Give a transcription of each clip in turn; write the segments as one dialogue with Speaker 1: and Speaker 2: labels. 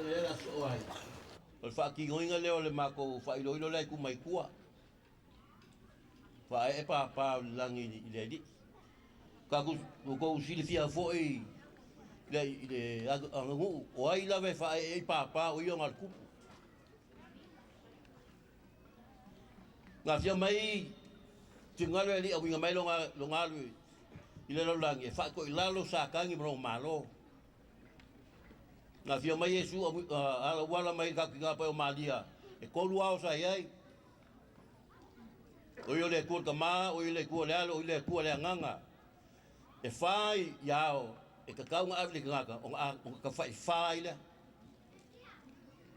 Speaker 1: lea o le a sosoo ai, o le faatinoina lea o le matou faailoilo lea e tu mai tua. Faaee papa o le lagi i le Alii. Tatou outou silafia foi i le aganuu, o ai lava e faaee ai papa o ia o na le tupu. Na afio mai finagalo e Alii auina mai lona alu i le lalolagi e faatoilalo Satani ma lona malo. Na afio mai Iesu alauala mai le tatou tina o Malia, e 3 ao sa i ai. O ia o le Atua le Tama, o ia le Atua le Alo, o ia le Atua le Agaga. E fa i ao e tatau ona ave i le tagata ona tafaifa ai lea.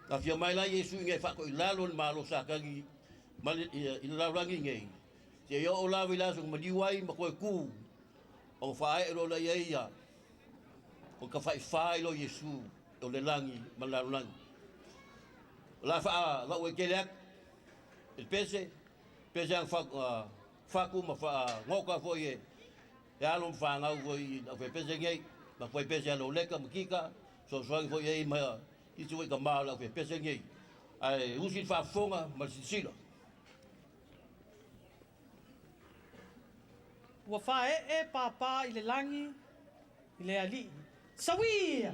Speaker 1: Na afio mai la Iesu i nei faatoilalo le malo o Satani ma le, i le lalolagi nei, seia oo lava i le aso na maliu ai ma toe tu, ona faaee loa lea i ai ia, ona tafaifa ai loa Iesu o le lagi ma le lalolagi. O le a faalauaitele atu i le pese, pese lava na fatu ma faagota foi e alo ma fanau foi i le aufaipesenei, ma fuaipese a Loleta ma Tita, soasoani foi i ai ma isi foi tama o le aufaipesenei. Ae usi le faafofoga ma le silasila.
Speaker 2: Ua faaee papa i le lagi i le Alii. Sauia!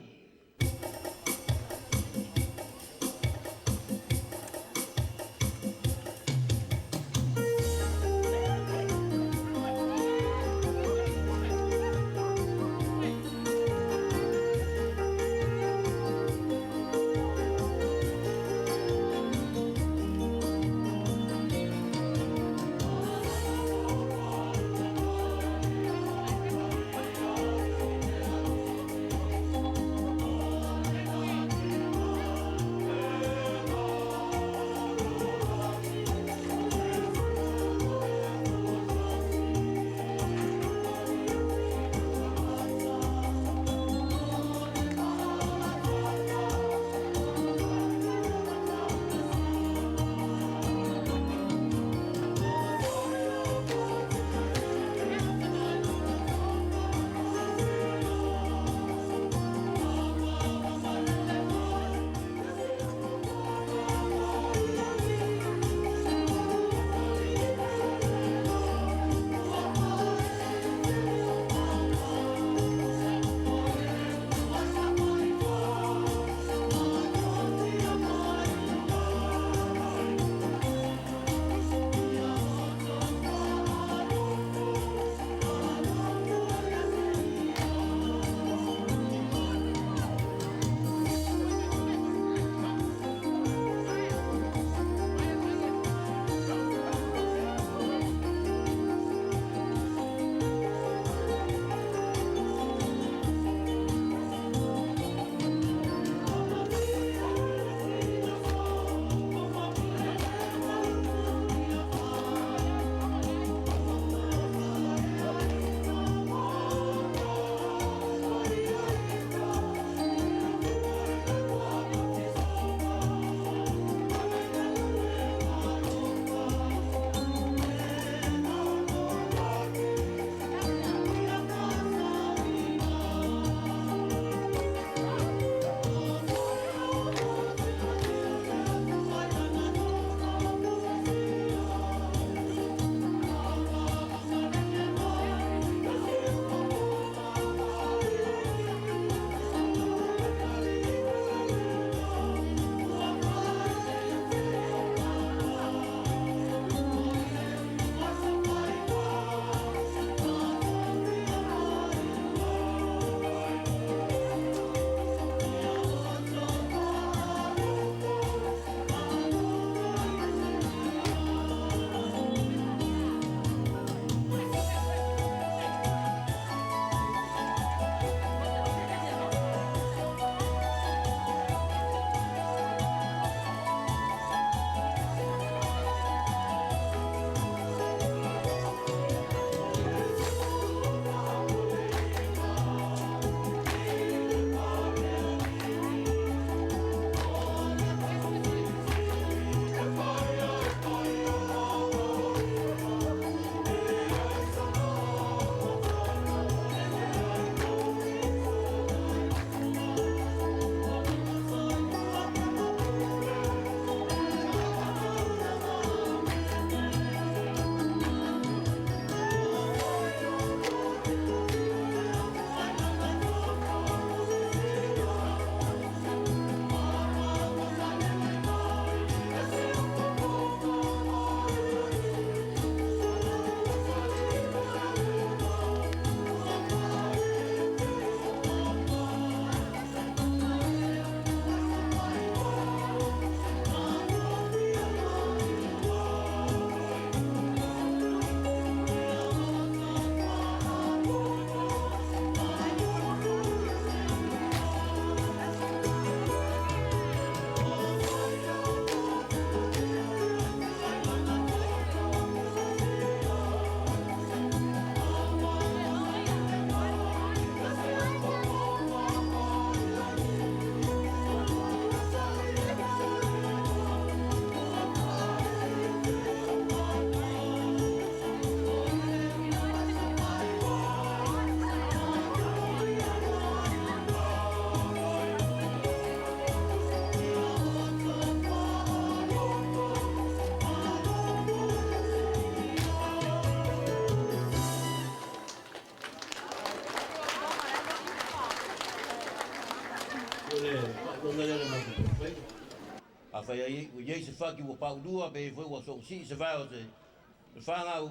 Speaker 1: Afai ai ua i ai se fati ua paulua pe foi ua soosii se vae o se fanau,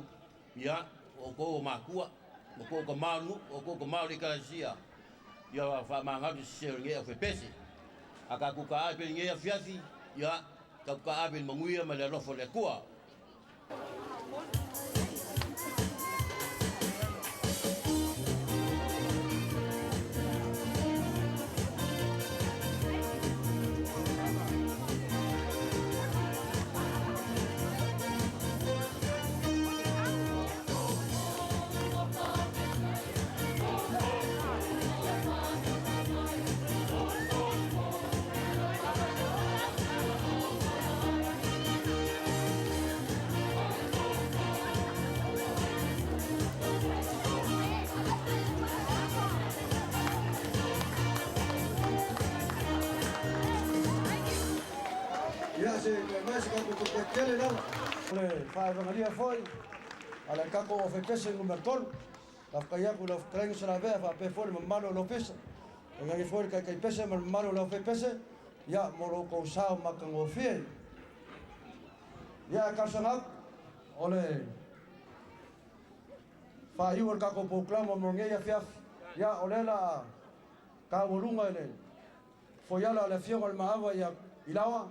Speaker 1: ia, o outou o matua, o outou o tama o le nuu, o outou o tama o le ekalesia, ia faamagalo se sese o lenei aufaipeseA tatou taape i lenei afiafi, ia tatou taape i le manuia ma le alofa o le Atua.
Speaker 3: Ia se mai se kako tupe tele lava. O le fa'aevagalīa foi a le kako aufaipesenumera 3. Faafetai atu i lau fetalaiga Salavea faapea foi le mamalu o le Ofisa. Tainane foi le taitaipese ma le mamalu o le aufaipeseia mo lo outou sao matagofie. Ia ae talosaga atu o le faaiu o le tatou polokalama mo lenei afiafi. Ia o lea la a taualuga i le foiala a le afioga i le Maava ia Ilaoa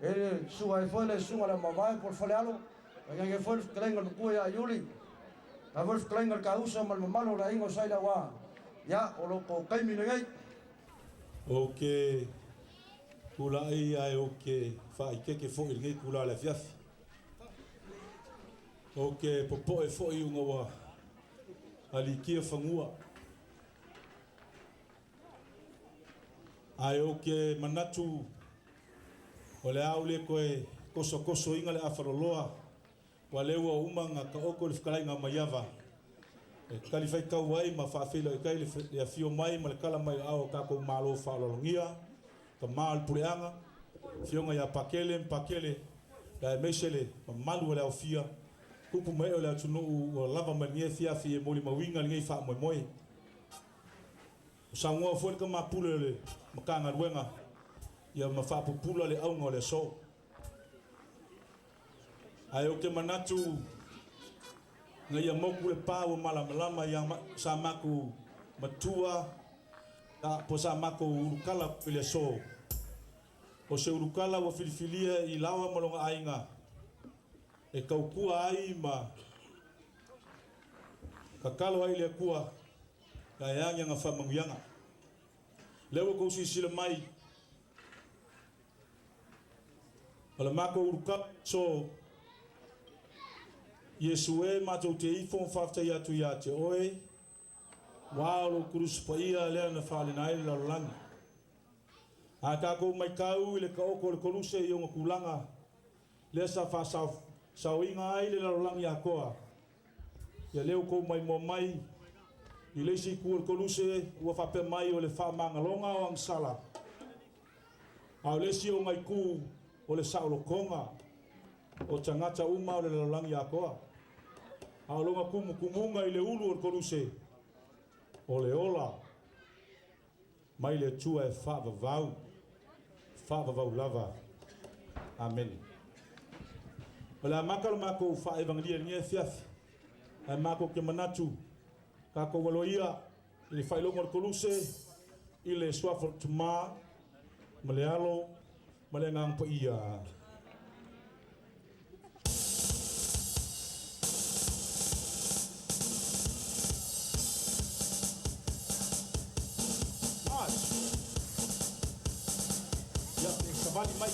Speaker 3: e susuga ai foi le susuga i le Aumavae po o le Falealo, tainane foi le fetalaiga i le Matua ia Iuli, tainane foi le fetalaiga i le Tausa ma le mamalu o le aiga o Sa Ilauā. Ia o lo outou taimi lenei.
Speaker 4: Ou te tulai ae ou te faaeteete foi i lenei itulā o le afiafi. Ou te popoe foi ona ua aliitia fanua. Ae ou te manatu o le a ou le toe tosotosoina le afaloloa, ua lea ua uma ona taoto le fetalaiga a Maiava e talifaitau ai ma faafeiloai le afio mai ma le tala mai o ao o tatou malo faaaloalogia, tama o le puleaga, afioga ia Pakele ma Pakele, aemaise le mamalu o le aofia, tupu ma ee o le atunuu ua lava mai lenei afiafi e molimauina lenei faamoemoe. O saunoa foi le tama pule o le Matagaluega ia ma faapupula le auga o le aso. Ae ou te manatu na ia moku le pa ua malamalama ia sa matou matua po sa matou ulukala i le aso. O se ulukala ua filifilia i Laoa ma lona aiga e tautua ai ma tatalo ai i le Atua ae agi ana faamanuiaga. Lea ua tou silasila mai o le matou ulukala so Iesu e matou te ifo ma faafetai atu ia te oe, ua o lou kulusi paia lea na faalena ai le lalolagi. A tatou matau i le taoto o le koluse i ona tulaga lea sa faasaoina ai le lalolagi atoa, ia lea ua tou maimoa mai i le isi itu o le koluse ua faapea mai o le faamagaloga o agasala, a o le isi ona itu o le saolotoga o tagata uma o le lalolagi atoa. A o lona tumutumuga i le ulu o le koluse o le ola mai le Atua e faavavau, faavavau lava. Amene. O le amata o le matou faaevagelia i lenei afiafi, ae matou te manatu tatou aloaia i le faailoga o le koluse i le suafa o le Tama ma le Alo ma le Agaga Paia. March. Ia, e savali mai.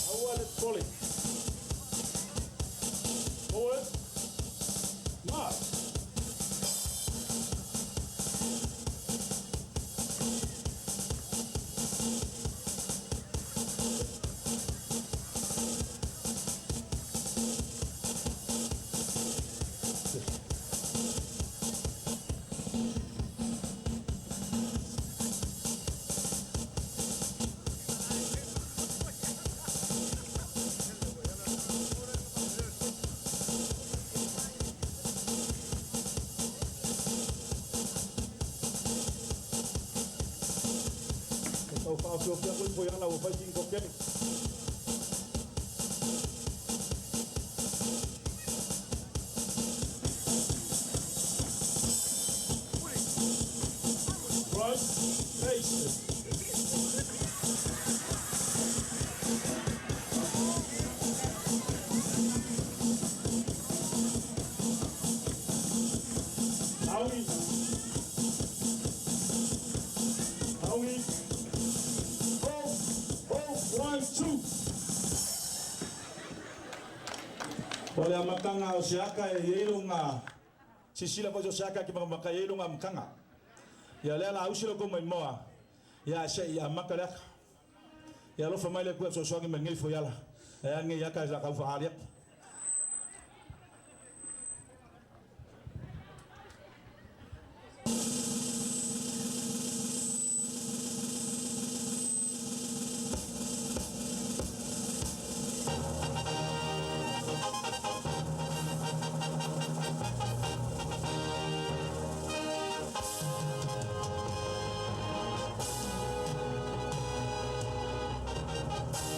Speaker 4: Aua le popole. Forward. March. Tau faaofiofi atu le foiala ua fai sina kokele. Right face. Aui. Aui. Oh, oh, one, two. O le amataga o se aka e iai loga sisila foi so se aka ki makamaka e iai loga amataga. Ia lea la ausi lo kou maimoa, ia ae se'i amata le aka. Ia alofa mai le Atua e fesoasoani mai lenei foiala, ae a lenei aka e sa tau faaali atu.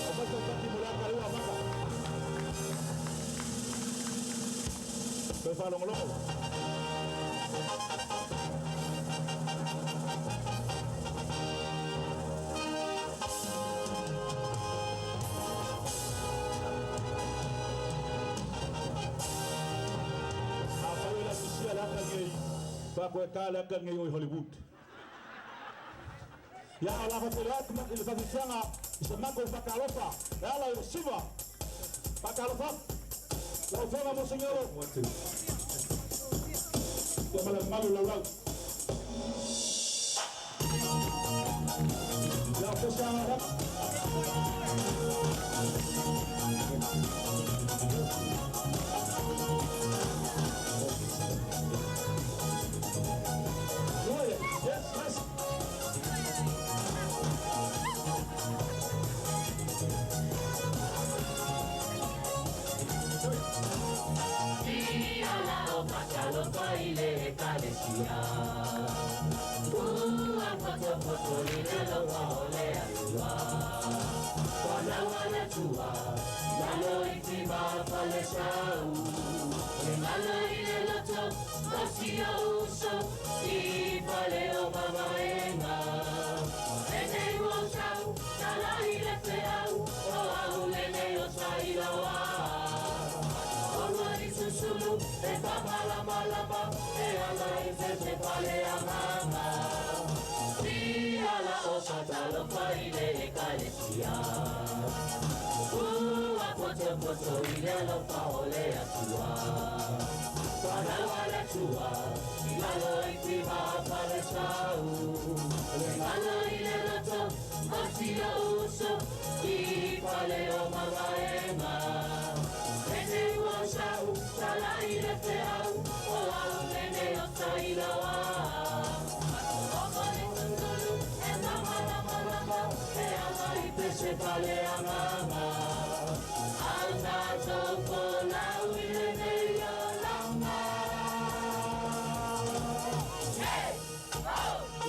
Speaker 4: Aumai tautaki mo le aka lea ua amata. Toe faalogologo. Afai o le afisia le aka nei, fa koe ka le aka nei o i Hollywood. Ia o la faapele atu ma i le faafifiaga i se matou faatalofa e ala i le siva. Faatalofa atu. Lau Afioga Mosegnolo. Ia ma le mamalu o laulau. Ia o se aga Yes, nice.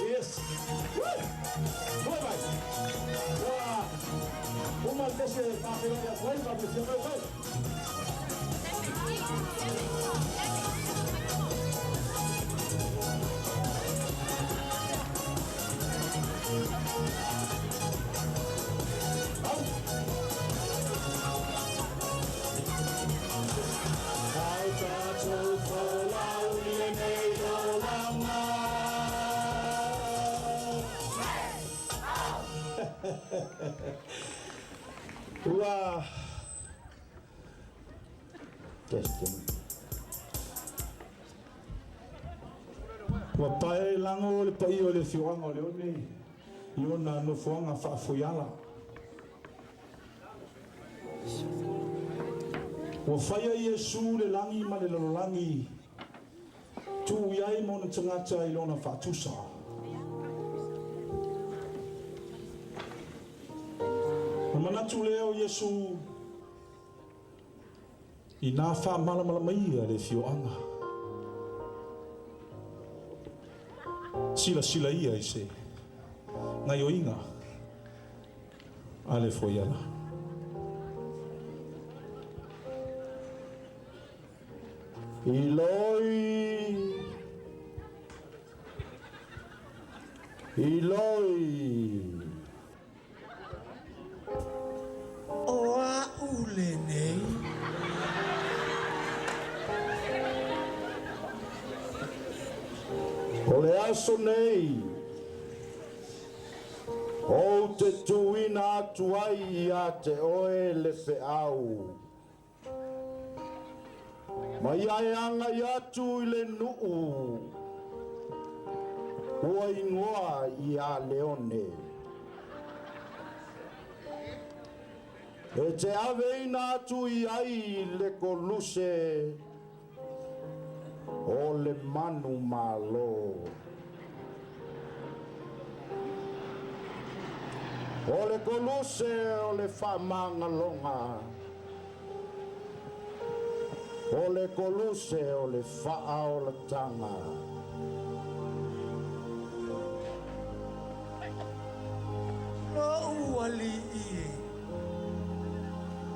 Speaker 4: Yes. Woo! Ua mai. Ua uma le pese e faafeiloai atu ai ma le fia mai o mai. Au. Ai tatou folau i lenei olaga. Ua Testing. Ua pae lago le paia o le afioaga o Leone i ona nofoaga faafoiala. Ua faia Iesu le lagi ma le lalolagi, tuu i ai ma ona tagata i lona faatusa. Ona manatu lea o Iesu inā faamalamalama ia le afioaga. Silasila ia i se gaioiga. a le foiala.
Speaker 5: Iloi, Iloi.
Speaker 6: O a ule nei.
Speaker 5: O le aso nei, ou te tuuina atu ai ia te oe le feau. Ma ia e agai atu i le nuu, ua igoa ia Leone. E te aveina atu i ai le koluse o le manu malo. O le koluse o le faamagaloga. O le koluse o le faaolataga.
Speaker 6: Lou alii e.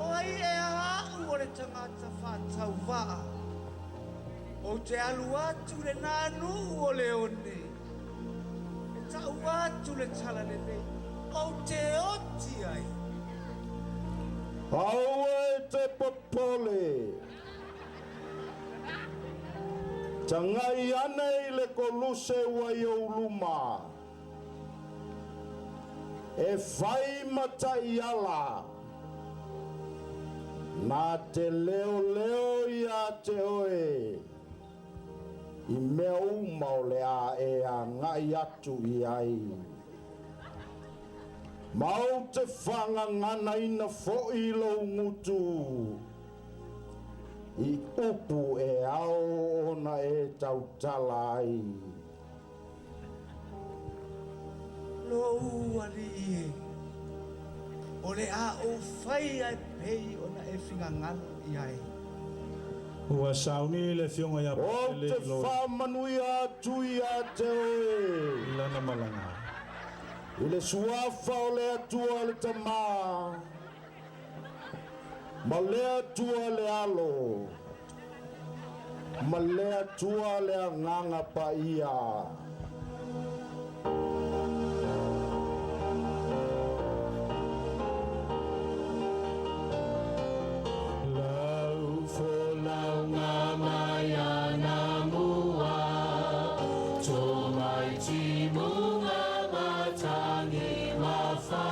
Speaker 6: O ai ea au o le tagata faatauvaa. Ou te alu atu i lenā nuu o Leone. E tau atu le tala lelei. Ou te oti ai.
Speaker 5: Aua e te popole. Tagai ane i le koluse ua i ou luma. E fai ma taiala. Na te leoleo ia te oe. I mea uma o le a e agai atu i ai. Ma ou te faagaganaina foi lou gutu i upu e ao ona e tautala ai.
Speaker 6: Lou alii e. O le a ou faia e pei ona e finagalo i ai.
Speaker 4: Ua sauni le afioga ia
Speaker 5: Ou
Speaker 4: Patele
Speaker 5: te
Speaker 4: i loi
Speaker 5: faamanuia atu ia te oe.
Speaker 4: I lana malaga.
Speaker 5: I le suafa o le Atua le Tamā, ma le Atua le Alo, ma le Atua le Agaga Paia.
Speaker 4: Lau folauga mai anamua, To mai timuga matagi mafa,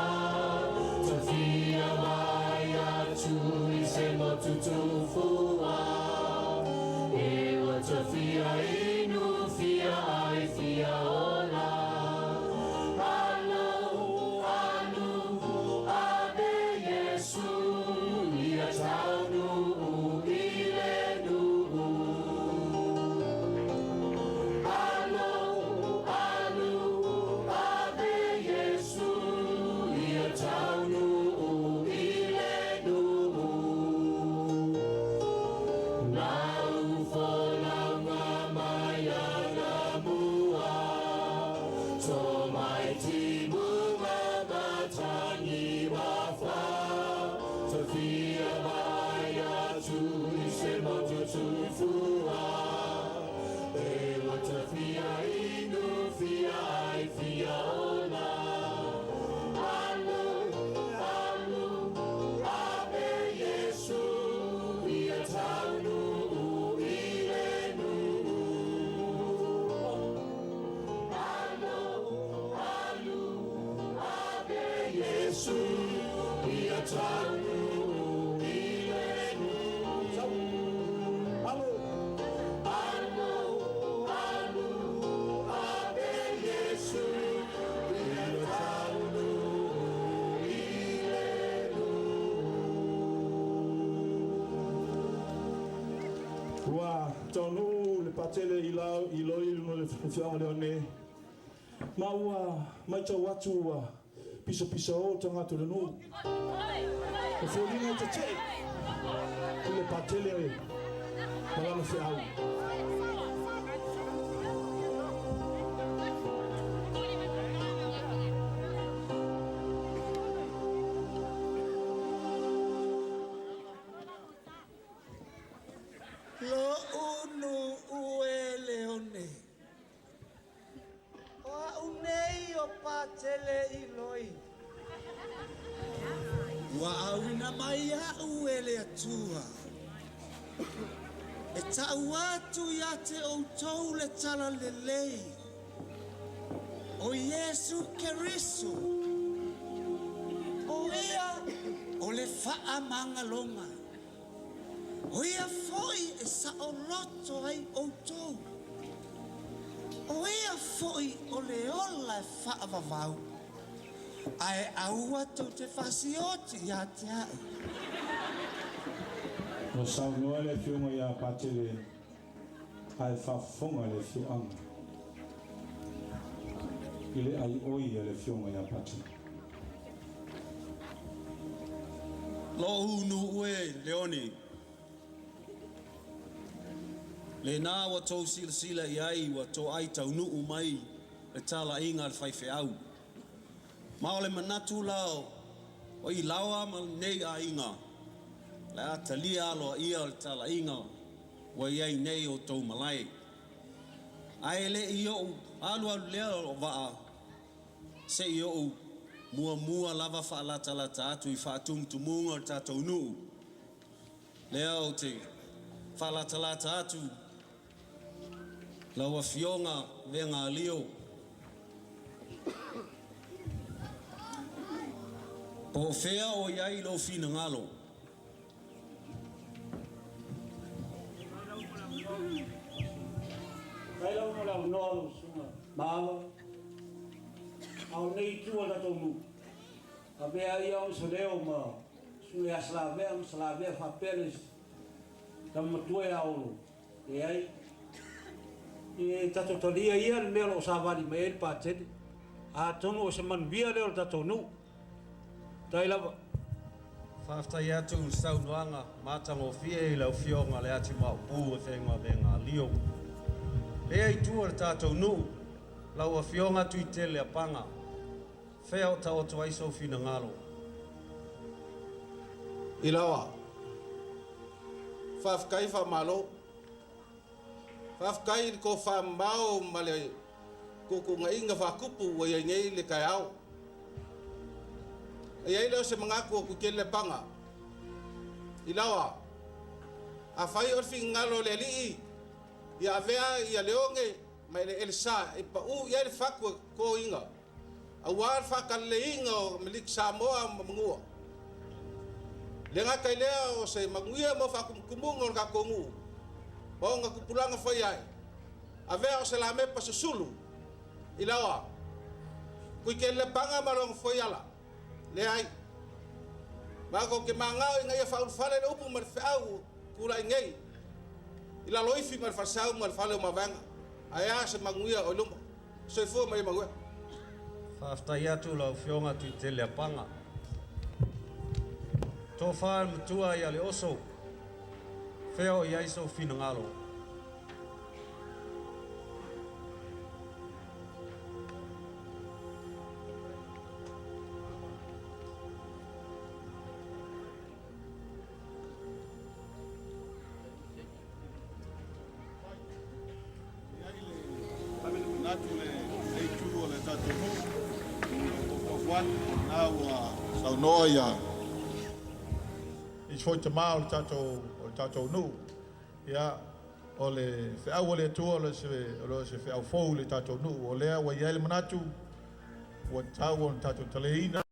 Speaker 4: Tafia mai atu i se motu tufua, E ua tafia inu fia ai fia ola. Alo, alu, ave Iesu, ia taunuu i le nuu. Alo, alu, ave Iesu, ia taunuu i le nuu. Lau folauga mai anamua, To mai timuga matagi mafa, Tafia mai atu i se motu tufua, E ua tafia inu fia ai fia ola. Alu, alu, ave Iesu, ia taunuu i le nuu. Alu, alu, ave Iesu, ia taunuu i le nuu.
Speaker 5: Alo,
Speaker 4: Alu, alu, ave Iesu, ia taunuu i le nuu.
Speaker 7: Ua taunuu le patele i lau i loi i le afioaga Leone. Ma ua matau atu ua pisapisa o tagata o le nuu. O foliga e tetee i le patele ma lana feau.
Speaker 6: Iloi. Ua auina mai a'u e le Atua e ta'u atu iā te outou le Talalelei o Iesu Keriso, o ia o le fa'amagaloga, o ia fo'i e sa'oloto ai outou, o ia fo'i o le ola e fa'avavau, ae aua tou te fasioti iā te a'u.
Speaker 7: Ua saunoa le afioga iā Patele ae faafofoga le afioaga i le aioi a le afioga iā Patele.
Speaker 8: Lo'u nu'u e Leone, lenā ua tou silasila i ai ua to'ai taunu'u mai le tala'iga a le faife'au. Ma o le manatu la o Ilaoa ma lenei aiga, le a talia aloa'ia o le tala'iga ua i ai nei o tou malae. Ae le'i o'u alualu lea o va'a, se'i o'u muamua lava fa'alatalata atu i fa'atumutumuga o le tatou nu'u. Lea ou te fa'alatalata atu lau afioga Vegalio po o fea o i ai lou finagalo.
Speaker 9: Faafetai lava mo le avanoa lau Susuga Maala. A o lenei itu o le tatou nuu, avea ai ia o se leo ma Susuga ia Salavea ma Salavea faapea le tama matua ia Olo. Leai. E tatou talia ia le mea o lo o savali mai ai le Patele. Atonu o se manuia lea o le tatou nuu. Faafetai lava.
Speaker 8: Faafetai atu i le saunoaga matagofie i lau Afioga Leatimaopu Afega Vegalio. Lea itu o le tatou nuu, lau Afioga Tuitele Apaga, fea o taoto ai sou finagalo.
Speaker 10: Ilaoa. Faafetai faamalo. Faafetai i le tofamamao ma le tuutuunaiga faatupu ua i ai nei le taeao. E i ai lea o se manatu o Tuitele Apaga. Ilaoa. Afai o le finagalo o le Alii ia avea ia Leone ma eleele sa e pa'u i ai le fatu e totoina auā le faataleleiga o Amerika Samoa ma Manua. Le gata i lea o se manuia mo faatumutumuga o le tatou nuu ma ona tupulaga fai ai, avea o se lamepa susulu Ilaoa. Tuitele Apaga ma lona foiala. Leai. Matou te magao ina ia faaulufale le upu ma le feau o tulai nei i Laloifi ma le Falesau ma le Fale o Mavaega. Ae a se manuia o i luma. Soifua ma ia manuia.
Speaker 8: Faafetai atu lau Afioga Tuitele Apaga. Tofa le matua ia Leoso, fea o i ai sou finagalo.
Speaker 11: Ave le manatu le itu o le tatou nuu o atu na ua saunoa ia isi foi tamā o le tatou nuu. Ia, o le feau o le Atua o se feau fou i le tatou nuu. O lea ua i ai le manatu ua tatau ona tatou taliaina.